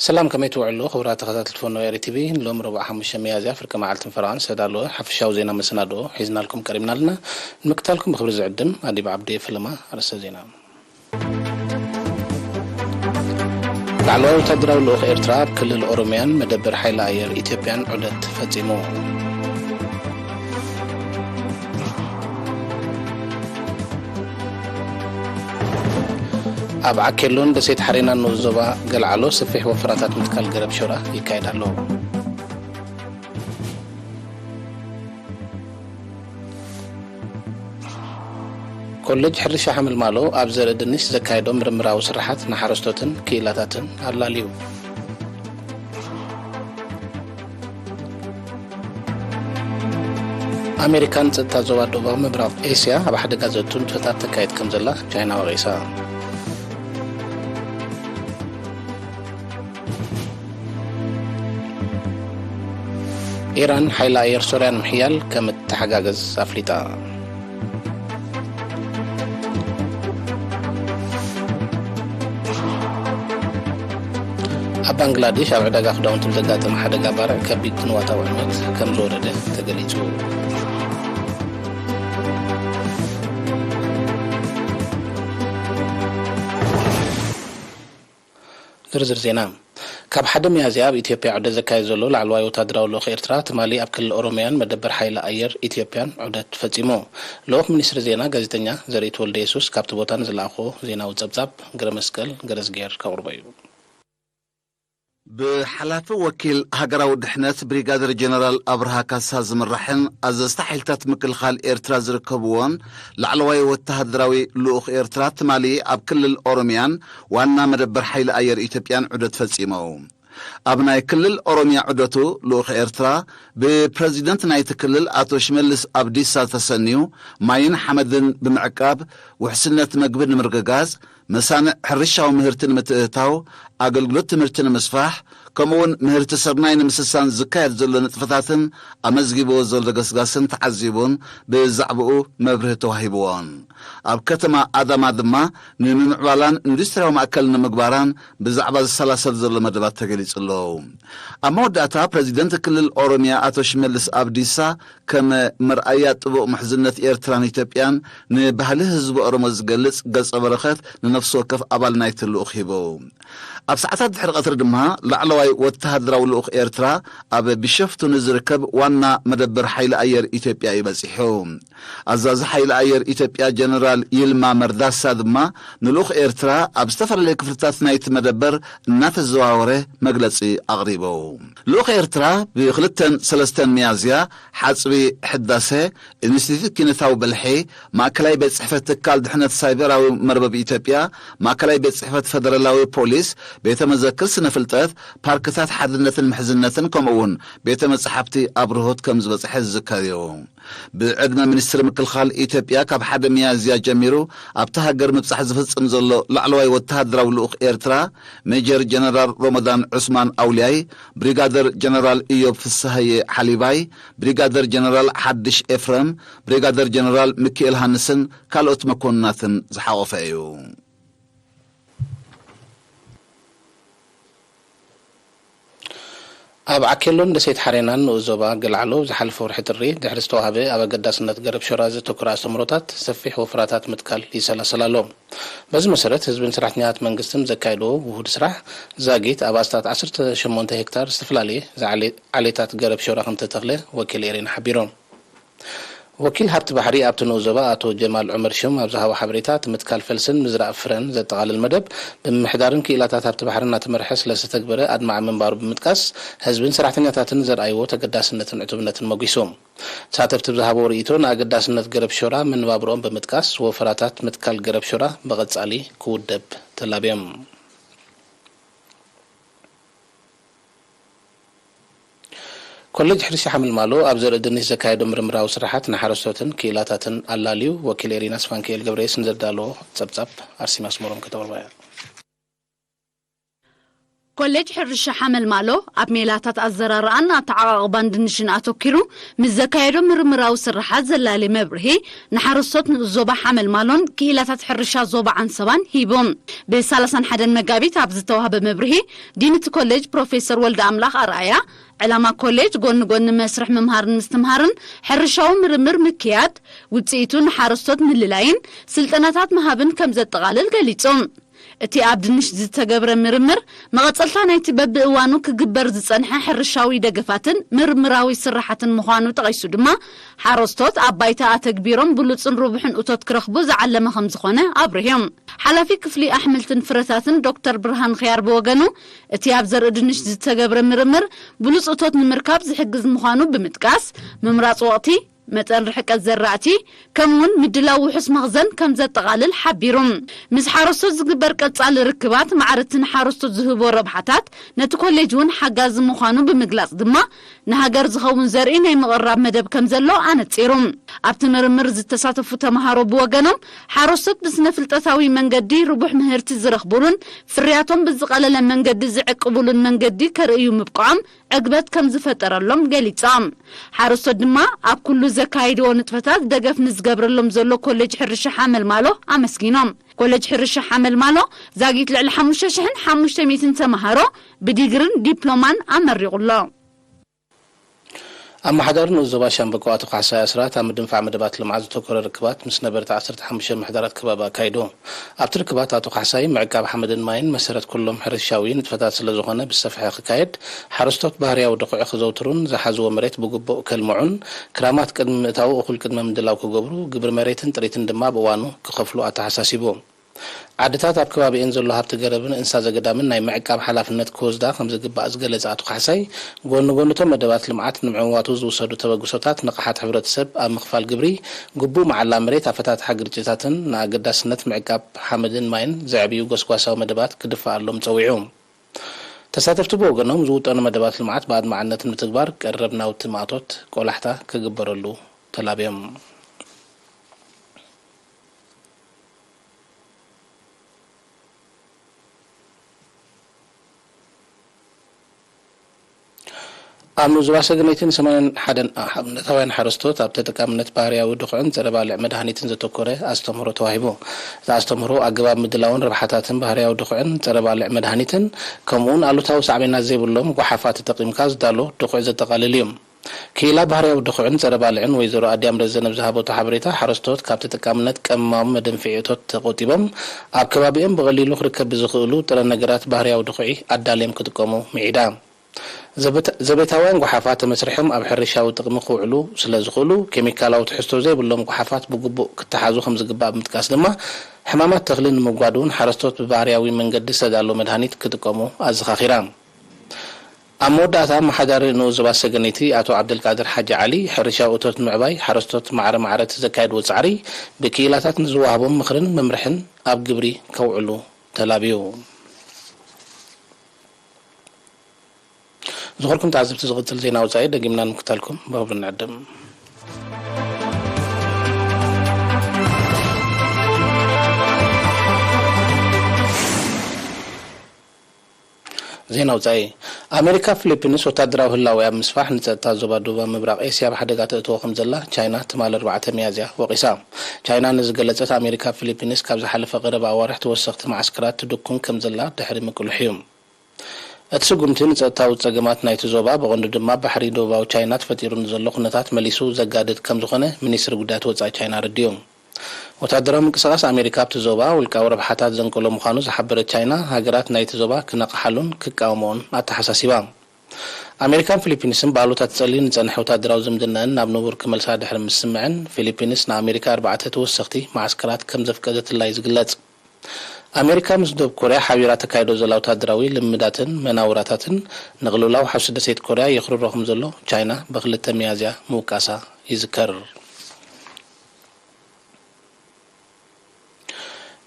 ሰላም፣ ከመይ ትውዕሉ ክቡራት ተኸታተልቲ ፎኖ ኤሪ ቲቪ? ሎም ረቡዕ ሓሙሽተ ሚያዝያ ፍርቂ መዓልትን ፈረቓን ዝተዳለወ ሓፈሻዊ ዜና መሰናድኦ ሒዝናልኩም ቀሪብና ኣለና። ንምክታልኩም ብኽብሪ ዝዕድም ኣዲብ ዓብዲ። ፈለማ ኣርእስተ ዜና። ላዕለዋይ ወታደራዊ ልኡኽ ኤርትራ ኣብ ክልል ኦሮሚያን መደበር ሓይሊ ኣየር ኢትዮጵያን ዑደት ፈጺሙ። ኣብ ዓኬሎን ደሴት ሓሬናን ንኡስ ዞባ ገልዓሎ ሰፊሕ ወፈራታት ምትካል ገረብ ሾራ ይካየድ ኣሎ። ኮሌጅ ሕርሻ ሓመልማሎ ኣብ ዘርኢ ድንሽ ዘካየዶ ምርምራዊ ስራሓት ንሓረስቶትን ክኢላታትን ኣላልዩ። ኣሜሪካን ጸጥታ ዞባ ደቡብ ምብራቕ ኤስያ ኣብ ሓደጋ ዘእቱ ንጥፈታት ተካይድ ከም ዘላ ቻይና ወቒሳ። ኢራን ሓይሊ ኣየር ሶርያ ንምሕያል ከም እትተሓጋገዝ ኣፍሊጣ። ኣብ ባንግላዴሽ ኣብ ዕዳጋ ክዳውንቲ ብዘጋጠመ ሓደጋ ባርዕ ከቢድ ክንዋታዊ ዕንወት ከም ዝወረደ ተገሊጹ። ዝርዝር ዜና። ካብ ሓደ ሚያዝያ ኣብ ኢትዮጵያ ዑደት ዘካየድ ዘሎ ላዕለዋይ ወታደራዊ ልኡኽ ኤርትራ፣ ትማሊ ኣብ ክልል ኦሮሚያን መደበር ሓይሊ ኣየር ኢትዮጵያን ዑደት ፈጺሙ። ልኡኽ ሚኒስትሪ ዜና ጋዜጠኛ ዘርኢት ወልደየሱስ ካብቲ ቦታ ንዝለኣኾ ዜናዊ ጸብጻብ ገረመስቀል ገረዝግሄር ከቕርቦ እዩ። ብሓላፊ ወኪል ሃገራዊ ድሕነት ብሪጋደር ጀነራል ኣብርሃ ካሳ ዝምራሕን ኣዘዝቲ ሓይልታት ምክልኻል ኤርትራ ዝርከብዎን ላዕለዋይ ወተሃደራዊ ልኡኽ ኤርትራ ትማሊ ኣብ ክልል ኦሮሚያን ዋና መደበር ሓይሊ ኣየር ኢትዮጵያን ዑደት ፈጺሙ። ኣብ ናይ ክልል ኦሮሚያ ዑደቱ ልኡኽ ኤርትራ ብፕረዚደንት ናይቲ ክልል ኣቶ ሽመልስ ኣብዲሳ ተሰንዩ ማይን ሓመድን ብምዕቃብ ውሕስነት መግቢ ንምርግጋጽ፣ መሳንዕ ሕርሻዊ ምህርቲ ንምትእትታው፣ ኣገልግሎት ትምህርቲ ንምስፋሕ፣ ከምኡውን ምህርቲ ስርናይ ንምስሳን ዝካየድ ዘሎ ንጥፈታትን ኣመዝጊብዎ ዘሎ ገስጋስን ተዓዚቡን ብዛዕባኡ መብርሂ ተዋሂብዎን። ኣብ ከተማ ኣዳማ ድማ ንምምዕባላን ኢንዱስትርያዊ ማእከል ንምግባራን ብዛዕባ ዝሰላሰል ዘሎ መደባት ተገሊጹ ኣሎ። ኣብ መወዳእታ ፕረዚደንት ክልል ኦሮሚያ ኣቶ ሽመልስ ኣብዲሳ ከም መርኣያ ጥቡቕ ምሕዝነት ኤርትራን ኢትዮጵያን ንባህሊ ህዝቢ ኦሮሞ ዝገልጽ ገጸ በረኸት ንነፍሲ ወከፍ ኣባል ናይቲ ልኡኽ ሂቡ። ኣብ ሰዓታት ድሕሪ ቀትሪ ድማ ላዕለዋይ ወተሃደራዊ ልኡኽ ኤርትራ ኣብ ቢሸፍቱ ንዝርከብ ዋና መደበር ሓይሊ ኣየር ኢትዮጵያ እዩ በጺሑ። ኣዛዚ ሓይሊ ኣየር ኢትዮጵያ ጀነራል ይልማ መርዳሳ ድማ ንልኡኽ ኤርትራ ኣብ ዝተፈላለዩ ክፍልታት ናይቲ መደበር እናተዘዋወረ መግለጺ ኣቕሪቡ። ልኡኽ ኤርትራ ብክልተን ሰለስተን ሚያዝያ ሓጽቢ ሕዳሰ፣ ኢንስቲትዩት ኪነታዊ ብልሒ፣ ማእከላይ ቤት ጽሕፈት ትካል ድሕነት ሳይበራዊ መርበብ ኢትዮጵያ፣ ማእከላይ ቤት ጽሕፈት ፈደራላዊ ፖሊስ፣ ቤተ መዘክር ስነ ፍልጠት፣ ፓርክታት ሓድነትን ምሕዝነትን ከምኡ እውን ቤተ መጻሕፍቲ ኣብርሆት ከም ዝበጽሐ ዝዝከር እዩ። ብዕድመ ሚኒስትሪ ምክልኻል ኢትዮጵያ ካብ ሓደ ሚያዝያ ጀሚሩ ኣብታ ሃገር ምብጻሕ ዝፍጽም ዘሎ ላዕለዋይ ወተሃደራዊ ልኡኽ ኤርትራ ሜጀር ጀነራል ሮመዳን ዑስማን ኣውልያይ፣ ብሪጋደር ጀነራል ኢዮብ ፍስሃየ ሓሊባይ፣ ብሪጋደር ጀነራል ሓድሽ ኤፍረም፣ ብሪጋደር ጀነራል ሚኪኤል ሃንስን ካልኦት መኮንናትን ዝሓቖፈ እዩ። ኣብ ዓኬሎን ደሴት ሓሬናን ንኡስ ዞባ ገልዓሎ ዝሓለፈ ወርሒ ጥሪ ድሕሪ ዝተዋህበ ኣብ ኣገዳስነት ገረብ ሾራ ዘተኮረ ኣስተምህሮታት ሰፊሕ ወፍራታት ምትካል ይሰላሰል ኣሎ። በዚ መሰረት ህዝብን ሰራሕተኛታት መንግስትን ዘካየድዎ ውሁድ ስራሕ ዛጊት ኣብ ኣስታት ዓሰርተ ሸሞንተ ሄክታር ዝተፈላለየ ዝዓሌ-፣ ዓሌታት ገረብ ሾራ ከምተተኽለ ወኪል ኤሬና ሓቢሮም። ወኪል ሃብቲ ባሕሪ ኣብቲ ንኡስ ዞባ ኣቶ ጀማል ዑመር ሽም ኣብ ዝሃቦ ሓበሬታ፣ እቲ ምትካል ፈልስን ምዝራእ ፍረን ዘጠቓልል መደብ ብምምሕዳርን ክኢላታት ሃብቲ ባሕርን እናተመርሐ ስለ ዝተተግበረ ኣድማዒ ምንባሩ ብምጥቃስ፣ ህዝብን ሰራሕተኛታትን ዘርኣይዎ ተገዳስነትን ዕቱብነትን ሞጒሱ። ተሳተፍቲ ብዝሃብዎ ርእይቶ፣ ንኣገዳስነት ገረብ ሾራ መነባብሮኦም ብምጥቃስ፣ ወፈራታት ምትካል ገረብ ሾራ ብቐጻሊ ክውደብ ተላብዮም። ኮሌጅ ሕርሻ ሓመልማሎ ኣብ ዘርኢ ድንሽ ዘካየዶ ምርምራዊ ስራሓት ንሓረስቶትን ክኢላታትን ኣላልዩ። ወኪል ኤሪና ስፋንክኤል ገብረየስ ንዘዳለዎ ጸብጻብ ኣርሲማ ኣስመሮም ከተቕርባ እያ። ኮሌጅ ሕርሻ ሓመልማሎ ኣብ ሜላታት ኣዘራርኣን ኣተዓቓቕባን ድንሽን ኣተኪሩ ምስ ዘካየዶ ምርምራዊ ስርሓት ዘላሊ መብርሂ፣ ንሓረስቶት ንኡስ ዞባ ሓመልማሎን ክኢላታት ሕርሻ ዞባ ዓንሰባን ሂቡ። ብ ሰላሳን ሓደን መጋቢት ኣብ ዝተዋህበ መብርሂ፣ ዲን እቲ ኮሌጅ ፕሮፌሰር ወልደ ኣምላኽ ኣርኣያ፣ ዕላማ ኮሌጅ ጎኒ ጎኒ መስርሕ ምምሃርን ምስትምሃርን፣ ሕርሻዊ ምርምር ምክያድ፣ ውፅኢቱ ንሓረስቶት ምልላይን ስልጠናታት ምሃብን ከም ዘጠቓልል ገሊጹ። እቲ ኣብ ድንሽ ዝተገብረ ምርምር፣ መቐጸልታ ናይቲ በብእዋኑ ክግበር ዝጸንሐ ሕርሻዊ ደገፋትን ምርምራዊ ስራሓትን ምዃኑ ጠቒሱ ድማ፣ ሓረስቶት ኣብ ባይታ ኣተግቢሮም ብሉጽን ርቡሕን እቶት ክረኽቡ ዝዓለመ ከም ዝኾነ ኣብሪሁ። ሓላፊ ክፍሊ ኣሕምልትን ፍረታትን ዶክተር ብርሃን ኽያር ብወገኑ፣ እቲ ኣብ ዘርኢ ድንሽ ዝተገብረ ምርምር፣ ብሉጽ እቶት ንምርካብ ዝሕግዝ ምዃኑ ብምጥቃስ፣ ምምራጽ ወቕቲ፣ መጠን ርሕቀት ዘራእቲ፣ ከምኡውን ምድላው ውሑስ መኽዘን ከም ዘጠቓልል ሓቢሩ። ምስ ሓረስቶት ዝግበር ቀጻሊ ርክባት፣ ማዕርትን ሓረስቶት ዝህቦ ረብሓታት፣ ነቲ ኮሌጅ እውን ሓጋዚ ምዃኑ ብምግላጽ ድማ፣ ንሃገር ዝኸውን ዘርኢ ናይ ምቕራብ መደብ ከም ዘሎ ኣነጺሩ። ኣብቲ ምርምር ዝተሳተፉ ተመሃሮ ብወገኖም፣ ሓረስቶት ብስነ ፍልጠታዊ መንገዲ ርቡሕ ምህርቲ ዝረኽቡሉን ፍርያቶም ብዝቐለለ መንገዲ ዝዕቅቡሉን መንገዲ ከርእዩ ምብቅዖም ዕግበት ከም ዝፈጠረሎም ገሊጾም። ሓረስቶት ድማ ኣብ ኩሉ ዘካይድዎ ንጥፈታት ደገፍ ንዝገብረሎም ዘሎ ኮሌጅ ሕርሻ ሓመልማሎ ኣመስጊኖም። ኮሌጅ ሕርሻ ሓመልማሎ ዛጊት ልዕሊ ሓሙሽተ ሽሕን ሓሙሽተ ሚእትን ተመሃሮ ብዲግርን ዲፕሎማን ኣመሪቑ ኣሎ። ኣመሓዳሪ ንኡስ ዞባ ሻምበቆ ኣቶ ካሕሳይ ኣስራት ኣብ ምድንፋዕ መደባት ልምዓት ዘተኮረ ርክባት ምስ ነበርቲ ዓሰርተ ሓሙሽተ ምሕደራት ከባቢ ኣካይዱ። ኣብቲ ርክባት ኣቶ ካሕሳይ፣ ምዕቃብ ሓመድን ማይን መሰረት ኩሎም ሕርሻዊ ንጥፈታት ስለ ዝኾነ ብሰፍሐ ክካየድ፣ ሓረስቶት ባህርያዊ ድኹዒ ክዘውትሩን ዝሓዝዎ መሬት ብግቡእ ከልምዑን፣ ክራማት ቅድሚ ምእታዉ እኹል ቅድመ ምድላው ክገብሩ፣ ግብሪ መሬትን ጥሪትን ድማ ብእዋኑ ክኸፍሉ ኣተሓሳሲቡ። ዓድታት ኣብ ከባቢኤን ዘሎ ሃብቲ ገረብን እንስሳ ዘገዳምን ናይ ምዕቃብ ሓላፍነት ክወስዳ ከም ዝግባእ ዝገለጸ ኣቶ ካሕሳይ፣ ጎኒ ጎኒ እቶም መደባት ልምዓት ንምዕዋቱ ዝውሰዱ ተበግሶታት ንቕሓት ሕብረተሰብ ኣብ ምኽፋል ግብሪ፣ ግቡእ መዓላ መሬት፣ ኣፈታትሓ ግርጭታትን ንኣገዳስነት ምዕቃብ ሓመድን ማይን ዘዕብዩ ጎስጓሳዊ መደባት ክድፈኣሎም ጸዊዑ። ተሳተፍቲ ብወገኖም ዝውጠኑ መደባት ልምዓት ብኣድማዕነት ንምትግባር ቀረብ ናውቲ ማእቶት ቆላሕታ ክግበረሉ ተላብዮም። ኣብ ንኡስ ዞባ ሰገነይትን ሰማንን ሓደን ኣብነታውያን ሓረስቶት ኣብ ተጠቃምነት ባህርያዊ ድኹዕን ጸረ ባልዕ መድሃኒትን ዘተኮረ ኣስተምህሮ ተዋሂቡ። እቲ ኣስተምህሮ ኣገባብ ምድላውን ረብሓታትን ባህርያዊ ድኹዕን ጸረ ባልዕ መድሃኒትን፣ ከምኡውን ኣሉታዊ ሳዕቤናት ዘይብሎም ጓሓፋት ተጠቒምካ ዝዳሎ ድኹዕ ዘጠቓልል እዩ። ክኢላ ባህርያዊ ድኹዕን ጸረ ባልዕን ወይዘሮ ኣድያም ረዘነ ብዝሃበቶ ሓበሬታ፣ ሓረስቶት ካብ ተጠቃምነት ቀመማዊ መደንፍዒ እቶት ተቖጢቦም፣ ኣብ ከባቢኦም ብቐሊሉ ክርከብ ብዝኽእሉ ጥረ ነገራት ባህርያዊ ድኹዒ ኣዳልዮም ክጥቀሙ ምዒዳ። ዘበታ-፣ ዘቤታውያን ጓሓፋት ተመስሪሖም ኣብ ሕርሻዊ ጥቕሚ ክውዕሉ ስለ ዝኽእሉ፣ ኬሚካላዊ ትሕዝቶ ዘይብሎም ጓሓፋት ብግቡእ ክተሓዙ ከም ዝግባእ ብምጥቃስ ድማ፣ ሕማማት ተኽሊ ንምውጋድ እውን ሓረስቶት ብባህርያዊ መንገዲ ዝተዳለወ መድሃኒት ክጥቀሙ ኣዘኻኺራ። ኣብ መወዳእታ፣ ኣመሓዳሪ ንኡስ ዞባ ሰገነይቲ ኣቶ ዓብደልቃድር ሓጂ ዓሊ፣ ሕርሻዊ እቶት ንምዕባይ ሓረስቶት ማዕረ ማዕረ እቲ ዘካየድዎ ጻዕሪ ብክኢላታት ንዝወሃቦም ምኽርን መምርሕን ኣብ ግብሪ ከውዕሉ ተላብዩ። ዝኸበርኩም ተዓዘብቲ፣ ዝቕጽል ዜና ወጻኢ ደጊምና ንምክታልኩም ብኽብሪ ንዕድም። ዜና ወጻኢ። ኣሜሪካ፣ ፊሊፒንስ ወታደራዊ ህላዌ ኣብ ምስፋሕ ንጸጥታ ዞባ ደቡባዊ ምብራቕ ኤስያ ኣብ ሓደጋ ተእትዎ ከም ዘላ ቻይና ትማሊ ኣርባዕተ ሚያዝያ ወቒሳ። ቻይና ነዚ ዝገለጸት፣ ኣሜሪካ፣ ፊሊፒንስ ካብ ዝሓለፈ ቀረባ ኣዋርሕ ተወሰኽቲ መዓስከራት ትድኩን ከም ዘላ ድሕሪ ምቅልሑ እዩ። እቲ ስጉምቲ ንጸጥታዊ ጸገማት ናይቲ ዞባ፣ ብቐንዱ ድማ ባሕሪ ደቡባዊ ቻይና ተፈጢሩ ንዘሎ ኩነታት መሊሱ ዘጋድድ ከም ዝኾነ ሚኒስትሪ ጉዳያት ወጻኢ ቻይና ኣረዲኡ። ወታደራዊ ምንቅስቓስ ኣሜሪካ ኣብቲ ዞባ ውልቃዊ ረብሓታት ዘንቀሎ ምዃኑ ዝሓበረት ቻይና፣ ሃገራት ናይቲ ዞባ ክነቕሓሉን ክቃወምኦን ኣተሓሳሲባ። ኣሜሪካን ፊሊፒንስን ብኣሉታ ትጸልዩ ንጸንሐ ወታደራዊ ዝምድናኣን ናብ ንቡር ክመልሳ ድሕሪ ምስምዐን፣ ፊሊፒንስ ንኣሜሪካ ኣርባዕተ ተወሰኽቲ መዓስከራት ከም ዘፍቀደትላ እዩ ዝግለጽ። ኣሜሪካ ምስ ደቡብ ኮርያ ሓቢራ ተካይዶ ዘላ ወታደራዊ ልምምዳትን መናውራታትን ንቕልውላው ሓውሲ ደሴት ኮርያ የኽርሮ ከም ዘሎ ቻይና ብክልተ ሚያዝያ ምውቃሳ ይዝከር።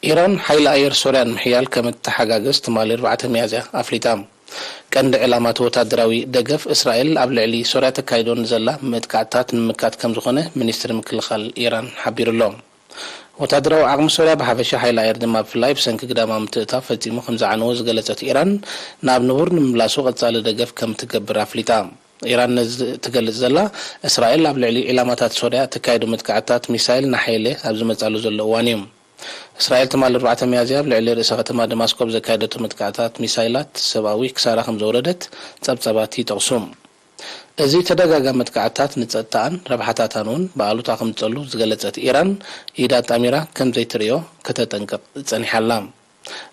ኢራን ሓይሊ ኣየር ሶርያ ንምሕያል ከም እትተሓጋገዝ ትማሊ ኣርባዕተ ሚያዝያ ኣፍሊጣ። ቀንዲ ዕላማ እቲ ወታደራዊ ደገፍ እስራኤል ኣብ ልዕሊ ሶርያ ተካይዶ ንዘላ መጥቃዕትታት ንምምካት ከም ዝኾነ ሚኒስትሪ ምክልኻል ኢራን ሓቢሩ ኣሎ። ወታደራዊ ዓቕሚ ሶርያ ብሓፈሻ፣ ሓይሊ ኣየር ድማ ብፍላይ ብሰንኪ ግዳማዊ ምትእትታው ፈጺሙ ከም ዝዓነወ ዝገለጸት ኢራን፣ ናብ ንቡር ንምምላሱ ቀጻሊ ደገፍ ከም ትገብር ኣፍሊጣ። ኢራን ነዚ ትገልጽ ዘላ፣ እስራኤል ኣብ ልዕሊ ዒላማታት ሶርያ እተካይዶ መጥቃዕትታት ሚሳይል እናሓየለ ኣብ ዝመጻሉ ዘሎ እዋን እዩ። እስራኤል ትማሊ ኣርባዕተ ሚያዝያ ኣብ ልዕሊ ርእሰ ከተማ ደማስቆ ብዘካየደቶ መጥቃዕትታት ሚሳይላት ሰብኣዊ ክሳራ ከም ዘውረደት ጸብጻባት ይጠቕሱ። እዚ ተደጋጋሚ መጥቃዕትታት ንጸጥታኣን ረብሓታታን እውን ብኣሉታ ከም ዝጸሉ ዝገለጸት ኢራን፣ ኢድ ኣጣሚራ ከም ዘይትርእዮ ከተጠንቅቕ ጸኒሓ ኣላ።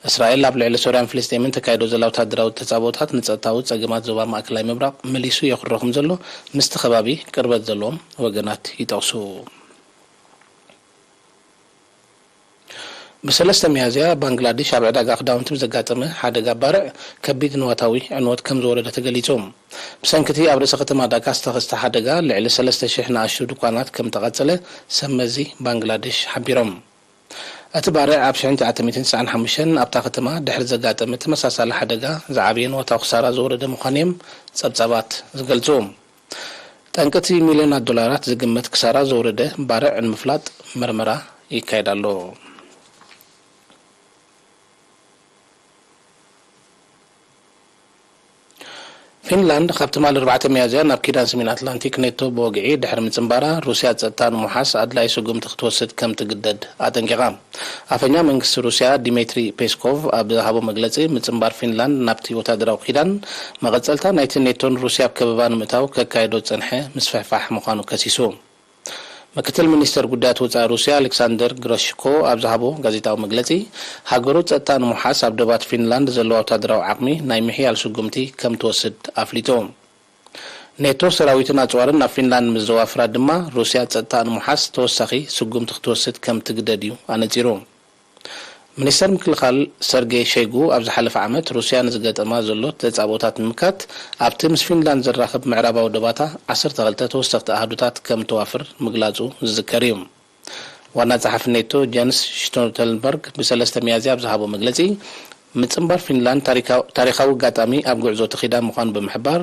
እስራኤል ኣብ ልዕሊ ሶርያን ፍልስጤምን ተካይዶ ዘላ ወታደራዊ ተጻብኦታት ንጸጥታዊ ጸገማት ዞባ ማእከላይ ምብራቕ መሊሱ የኹርዕ ከም ዘሎ ምስቲ ከባቢ ቅርበት ዘለዎም ወገናት ይጠቕሱ። ብሰለስተ ሚያዝያ ባንግላዴሽ ኣብ ዕዳጋ ክዳውንቲ ብዘጋጠመ ሓደጋ ባርዕ ከቢድ ንዋታዊ ዕንወት ከም ዝወረደ ተገሊጹ። ብሰንኪ እቲ ኣብ ርእሰ ከተማ ዳካ ዝተኸስተ ሓደጋ ልዕሊ ሰለስተ ሽሕ ንኣሽቱ ድኳናት ከም ተቓጸለ ሰብ መዚ ባንግላዴሽ ሓቢሮም። እቲ ባርዕ ኣብ ሽሕን ትሽዓተ ሚእትን ትስዓን ሓሙሽተን ኣብታ ከተማ ድሕሪ ዘጋጠመ ተመሳሳሊ ሓደጋ ዝዓበየ ንዋታዊ ክሳራ ዘወረደ ምዃኑ እዮም ጸብጻባት ዝገልጹ። ጠንቂ እቲ ሚልዮናት ዶላራት ዝግመት ክሳራ ዘውረደ ባርዕ ንምፍላጥ መርመራ ይካየድ ኣሎ። ፊንላንድ ካብ ትማሊ ኣርባዕተ ሚያዝያ ናብ ኪዳን ሰሜን ኣትላንቲክ ኔቶ ብወግዒ ድሕሪ ምጽንባራ፣ ሩስያ ጸጥታ ንምውሓስ ኣድላዪ ስጉምቲ ክትወስድ ከም ትግደድ ኣጠንቂቓ። ኣፈኛ መንግስቲ ሩስያ ዲሜትሪ ፔስኮቭ ኣብ ዝሃቦ መግለጺ፣ ምጽንባር ፊንላንድ ናብቲ ወታደራዊ ኪዳን፣ መቐጸልታ ናይቲ ኔቶን ሩስያ ኣብ ከበባ ንምእታው ከካይዶ ዝጸንሐ ምስፍሕፋሕ ምዃኑ ከሲሱ። ምክትል ሚኒስተር ጉዳያት ወጻኢ ሩስያ ኣሌክሳንደር ግረሽኮ ኣብ ዝሃቦ ጋዜጣዊ መግለጺ፣ ሃገሩ ጸጥታ ንምውሓስ ኣብ ዶባት ፊንላንድ ዘለዋ ወታደራዊ ዓቕሚ ናይ ምሕያል ስጉምቲ ከም ትወስድ ኣፍሊጡ። ኔቶ ሰራዊትን ኣጽዋርን ናብ ፊንላንድ ምስ ዘዋፍራ ድማ፣ ሩስያ ጸጥታ ንምውሓስ ተወሳኺ ስጉምቲ ክትወስድ ከም ትግደድ እዩ ኣነጺሩ። ሚኒስተር ምክልኻል ሰርጌይ ሸይጉ፣ ኣብ ዝሓለፈ ዓመት ሩስያ ንዝገጠማ ዘሎ ተጻብኦታት ንምምካት፣ ኣብቲ ምስ ፊንላንድ ዘራኽብ ምዕራባዊ ዶባታ ዓሰርተ ክልተ ተወሰኽቲ ኣሃዱታት ከም ተዋፍር ምግላጹ ዝዝከር እዩ። ዋና ጸሓፊ ኔቶ ጀንስ ሽቶልተንበርግ ብሰለስተ ሚያዝያ ኣብ ዝሃቦ መግለጺ፣ ምጽንባር ፊንላንድ ታሪካዊ፣ ታሪኻዊ ኣጋጣሚ ኣብ ጉዕዞ እቲ ኪዳን ምዃኑ ብምሕባር፣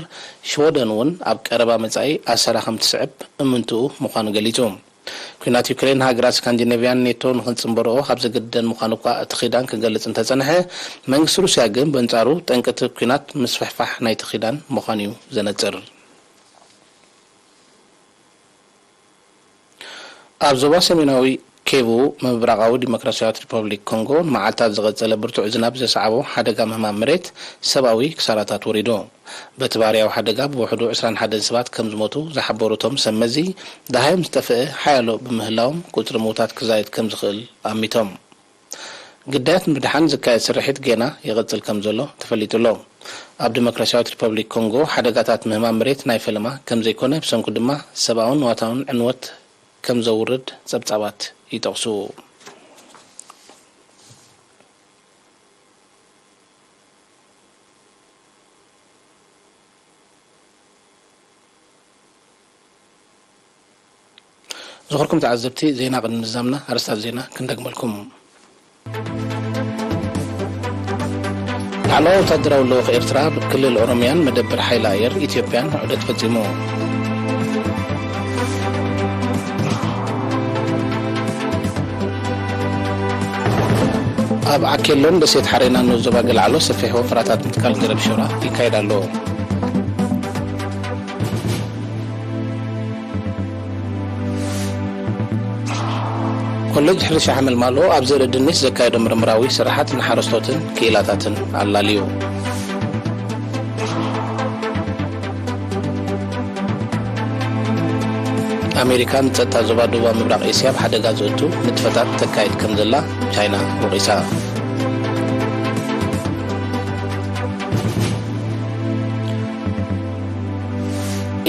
ሽወደን እውን ኣብ ቀረባ መጻኢ ኣሰራ ከም ትስዕብ እምንትኡ ምዃኑ ገሊጹ። ኲናት ዩክሬን፣ ሃገራት ስካንዲኔቭያን ኔቶ ንኽጽንበርኦ ካብ ዘገድደን ምዃኑ እኳ እቲ ኪዳን ክገልጽ እንተጸንሐ፣ መንግስቲ ሩስያ ግን በንጻሩ ጠንቂ እቲ ኲናት ምስፍሕፋሕ ናይቲ ኪዳን ምዃኑ እዩ ዘነጽር። ኣብ ዞባ ሰሜናዊ ኬቡ ምብራቓዊ ዲሞክራሲያዊት ሪፐብሊክ ኮንጎ ንመዓልታት ዝቐጸለ ብርቱዕ ዝናብ ዘስዓቦ ሓደጋ ምህማም መሬት ሰብኣዊ ክሳራታት ወሪዱ። በቲ ባህርያዊ ሓደጋ ብውሕዱ ዕስራን ሓደን ሰባት ከም ዝሞቱ ዝሓበሩ እቶም ሰብ መዚ፣ ደሃዮም ዝጠፍአ ሓያሎ ብምህላዎም፣ ቁጽሪ ምዉታት ክዛየድ ከም ዝኽእል ኣሚቶም። ግዳያት ንምድሓን ዝካየድ ስርሒት ጌና ይቕጽል ከም ዘሎ ተፈሊጡ ኣሎ። ኣብ ዲሞክራሲያዊት ሪፐብሊክ ኮንጎ፣ ሓደጋታት ምህማም መሬት ናይ ፈለማ ከም ዘይኮነ፣ ብሰንኩ ድማ ሰብኣውን ንዋታውን ዕንወት ከም ዘውርድ ጸብጻባት ይጠቕሱ። ዝኸበርኩም ተዓዘብቲ፣ ዜና ቅድሚ ምዝዛምና ኣርእስታት ዜና ክንደግመልኩም። ላዕለዋይ ወታደራዊ ልኡኽ ኤርትራ ኣብ ክልል ኦሮምያን መደበር ሓይሊ ኣየር ኢትዮጵያን ዑደት ፈጺሙ። ኣብ ዓኬሎን ደሴት ሓሬናን ንኡስ ዞባ ገለዓሎ ሰፊሕ ወፈራታት ምትካል ገረብ ሸውራ ይካየድ ኣሎ። ኮሌጅ ሕርሻ ሓመልማሎ ኣብ ዘርኢ ድንሽ ዘካየዶ ምርምራዊ ስራሓት ንሓረስቶትን ክኢላታትን ኣላልዩ። ኣሜሪካ ንጸጥታ ዞባ ደቡባዊ ምብራቕ ኤስያ ኣብ ሓደጋ ዘእቱ ንጥፈታት ተካይድ ከም ዘላ ቻይና ወቒሳ።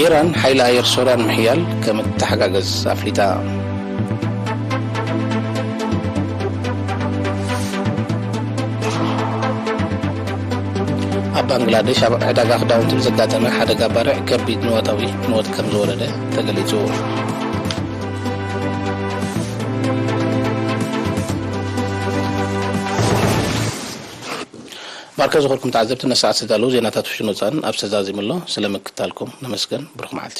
ኢራን ሓይሊ ኣየር ሶርያ ንምሕያል ከም እትተሓጋገዝ ኣፍሊጣ። ኣብ ባንግላዴሽ ኣብ ዕዳጋ ክዳውንቲ ብዘጋጠመ ሓደጋ ባርዕ ከቢድ ንዋታዊ ንወት ከም ዝወረደ ተገሊጹ። ማርከ ዝኾንኩም ተዓዘብቲ፣ ነሰዓት ዝተዳለዉ ዜናታት ውሽን ወጻእን ኣብ ዝተዛዚሙ ኣሎ። ስለ ምክታልኩም ነመስገን። ብሩኽ መዓልቲ።